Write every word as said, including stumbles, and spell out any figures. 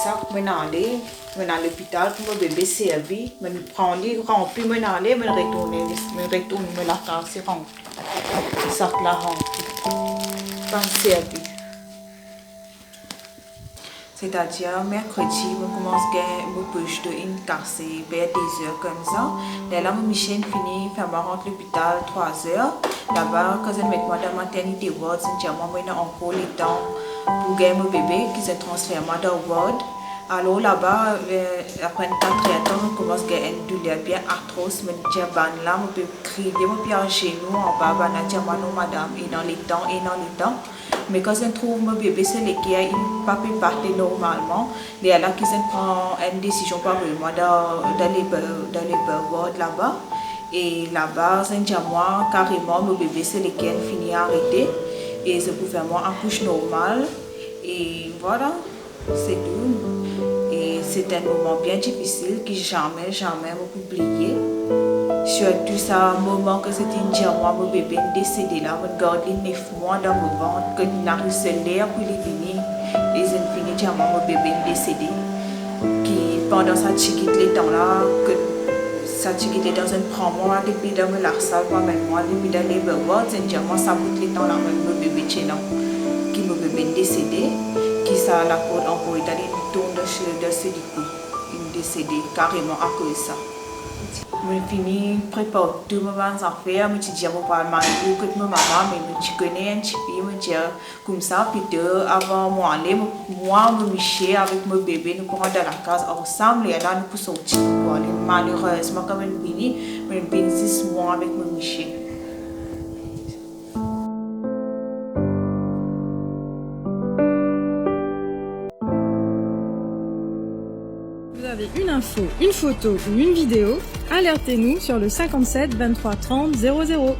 Sak mo'nn ale, mo'nn al lopital pou mo bebe servi. Mo'nn pran li, ranpli, mo'nn ale, mo'nn retourne, mo'nn retourn mo lakaz, li ranpli. Sak la ranpli. Pa'nn servi. Setadir, merkredi, mo koumans gagn mo poch do inn kase, ver de zer koumsa. Lerla mo misie inn fini fer mwa rant lopital trwa zer. Laba, kan zot met mwa dan maternite ward, zot inn dir mwa mo ena ankor letan pou gagn mo bebe, ki zot inn transfer mwa dan ward. Alor laba, eh, apre enn katrer tan, mo koumans gagn enn douler bien atros. Mo'nn dir bannla, mo pe kriye, mo pe azenou anba, bannla dir mwa, "Non madam, ena letan, ena letan." Me kan zot inn trouv mo bebe so leker, li pa pe bat normalman, lerla ki zot inn pran enn desizion pou avoy mwa dan, dan labor, dan labor ward laba. E laba, zot inn dir mwa kareman mo bebe so leker inn fini arete. E zot pou fer mwa akous normal. E vwala, se tou. E se enn moman bien difisil ki zame, zame mo pou bliye. Sirtou sa moman ki zot inn dir mwa mo bebe inn desede la, mo'nn gard li nef mwa dan mo vant, kot inn ariv so ler pou li vini, e zot inn fini dir mwa mo bebe inn desede. Ki pandan sa tigit letan la, kot sa tigit letan zot inn pran mwa depi dan mo lasal pou amenn mwa depi dan labor ward, zot inn dir mwa sa bout letan la mem mo bebe ti ena, ki mo bebe inn desede, ki sa lakord ankor, li tourn dan so, dan so likou, inn desede kareman akoz sa. Mo fini prepar tou mo bann zafer, mo ti dir mo pou al Malibu kot mo mama, me mo ti kone enn tifi, mo dir koumsa, pito avan mo ale, mo, mwa, mo misie avek mo bebe, nou pou rant dan lakaz ansam, lerla nou pou sorti, nou pou ale. Malerezman, kan mo'nn vini, mo'nn vinn zis mwa avek mo misie. Vous avez une info, une photo ou une vidéo, alertez-nous sur le cinquante-sept vingt-trois trente zéro zéro.